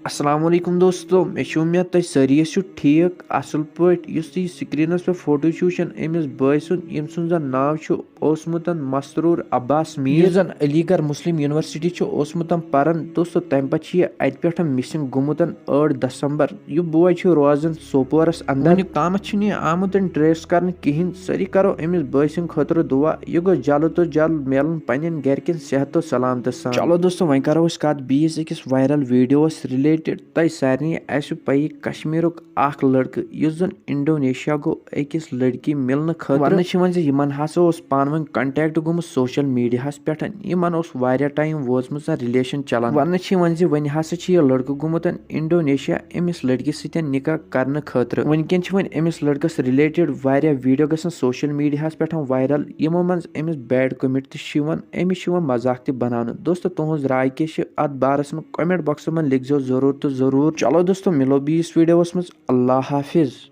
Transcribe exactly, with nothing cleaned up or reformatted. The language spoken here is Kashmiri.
السلام علیکم دوستو، مےٚ چھِ اُمید تُہۍ سٲری ٲسِو ٹھیٖک اَصٕل پٲٹھۍ۔ یُس تُہۍ یہِ سِکریٖنَس پٮ۪ٹھ فوٹو چھِو وٕچھان، أمِس بٲے سُنٛد، ییٚمۍ سُنٛد زَن ناو چھُ اوسمُت مسرور عباس میر، یُس زَن علی گڑھ مسلم یونیورسٹی چھُ اوسمُت پَران۔ دوستو، تَمہِ پَتہٕ چھِ یہِ اَتہِ پٮ۪ٹھ مِسِنٛگ گوٚمُت ٲٹھ دسمبر۔ یہِ بوے چھُ روزان سوپورَس اندر۔ وٕنیُک تامَتھ چھُنہٕ یہِ آمُت ٹریس کرنہٕ کِہیٖنۍ۔ سٲری کرو أمِس بٲے سٕنٛدِ خٲطرٕ دُعا، یہِ گوٚژھ جلد تہٕ جلد میلُن پننٮ۪ن گرِکٮ۪ن صحت تہٕ سلامتہٕ سان۔ چلو دوستو، وۄنۍ کرو أسۍ کتھ بیٚیِس أکِس وائرل ویڈیوس ریلیٹڈ۔ تۄہہِ سارنٕے آسِوٕ پَیی، کشمیرُک اکھ لڑکہٕ یُس زن انڈونیشیا گوٚو أکِس لڑکی مِلنہٕ خٲطرٕ۔ وننہٕ چھِ یِوان زِ یِمن ہسا اوس پانہٕ ؤنۍ کنٹیکٹ گوٚمُت سوشل میڈیاہس پٮ۪ٹھ۔ یِمن اوس واریاہ ٹائم ووتمُت زن ریلیشن چلان۔ وننہٕ چھِ یِوان زِ وۄنۍ ہسا چھِ یہِ لڑکہٕ گوٚمُت انڈونیشیا أمِس لڑکی سۭتۍ نکاح کرنہٕ خٲطرٕ۔ وٕنکٮ۪ن چھِ وۄنۍ أمِس لڑکس ریلیٹڈ واریاہ ویڈیو گژھان سوشل میڈیاہس پٮ۪ٹھ وائرل، یِمو منٛز أمِس بیڈ کمنٹ تہِ چھِ یِوان، أمِس چھِ یِوان مذاق تہِ بناونہٕ۔ دوستو، تُہنٛز راے کیٛاہ چھِ اتھ بارس منٛز؟ کمنٹ باکسس منٛز لیکھزیو ضروٗر تہٕ ضروٗر۔ چلو دوستو، مِلو بیٚیِس ویڈیوس منٛز۔ اللہ حافظ۔